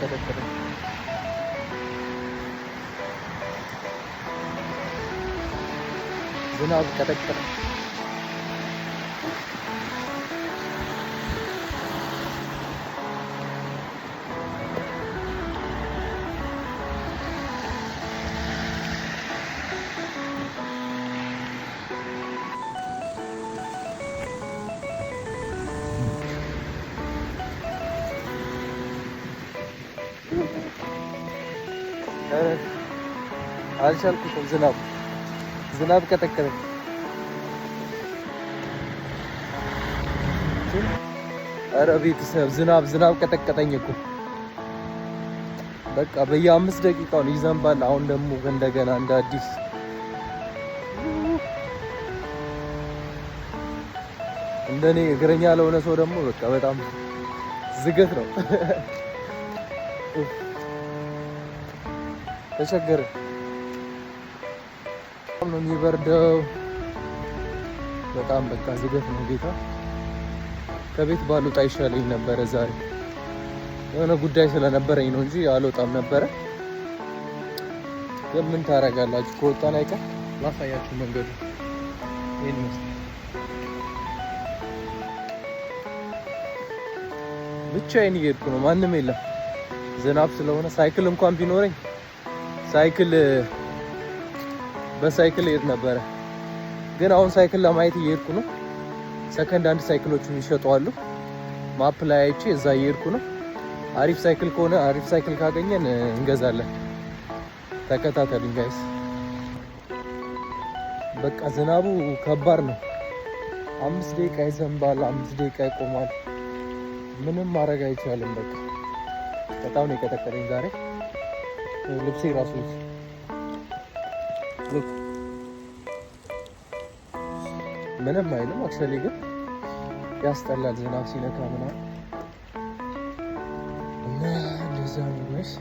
ቀጠቀጠኝ። ዝናብ ቀጠቀጠኝ። ኧረ አልቻልኩትም። ዝናብ ቀጠቀጠኝ። ኧረ ቤተሰብ፣ ዝናብ ቀጠቀጠኝ እኮ። በቃ በየ5 ደቂቃው ነው ይዘንባል። አሁን ደግሞ እንደገና እንደ አዲስ። እንደኔ እግረኛ ለሆነ ሰው ደግሞ በቃ በጣም ዝገት ነው። ተቸገረ። በጣም ነው የሚበርደው። በጣም በቃ ዝገት ነው ጌታ። ከቤት ባልወጣ ይሻለኝ ነበረ ዛሬ። የሆነ ጉዳይ ስለነበረኝ ነው እንጂ አልወጣም ነበረ። ግን ምን ታደርጋላችሁ? ከወጣን አይቀር ላሳያችሁ መንገዱ ይሄን ይመስላል። ብቻዬን እየሄድኩ ነው፣ ማንም የለም። ዝናብ ስለሆነ ሳይክል እንኳን ቢኖረኝ በሳይክል እሄድ ነበረ። ግን አሁን ሳይክል ለማየት እየሄድኩ ነው። Second hand ሳይክሎች የሚሸጡ አሉ። Map ላይ አይቼ እዛ እየሄድኩ ነው። አሪፍ ሳይክል ከሆነ፣ አሪፍ ሳይክል ካገኘን እንገዛለን። ተከታተሉኝ guys። በቃ ዝናቡ ከባድ ነው። 5 ደቂቃ ይዘንባል፣ 5 ደቂቃ ይቆማል። ምንም ማድረግ አይቻልም። በቃ በጣም ነው የቀጠቀጠኝ ዛሬ። ልብሴ ራሱ look ምንም አይልም። Actually ግን ያስጠላል ዝናብ ሲነካ ምናምን እና እንደዛ ነው guys።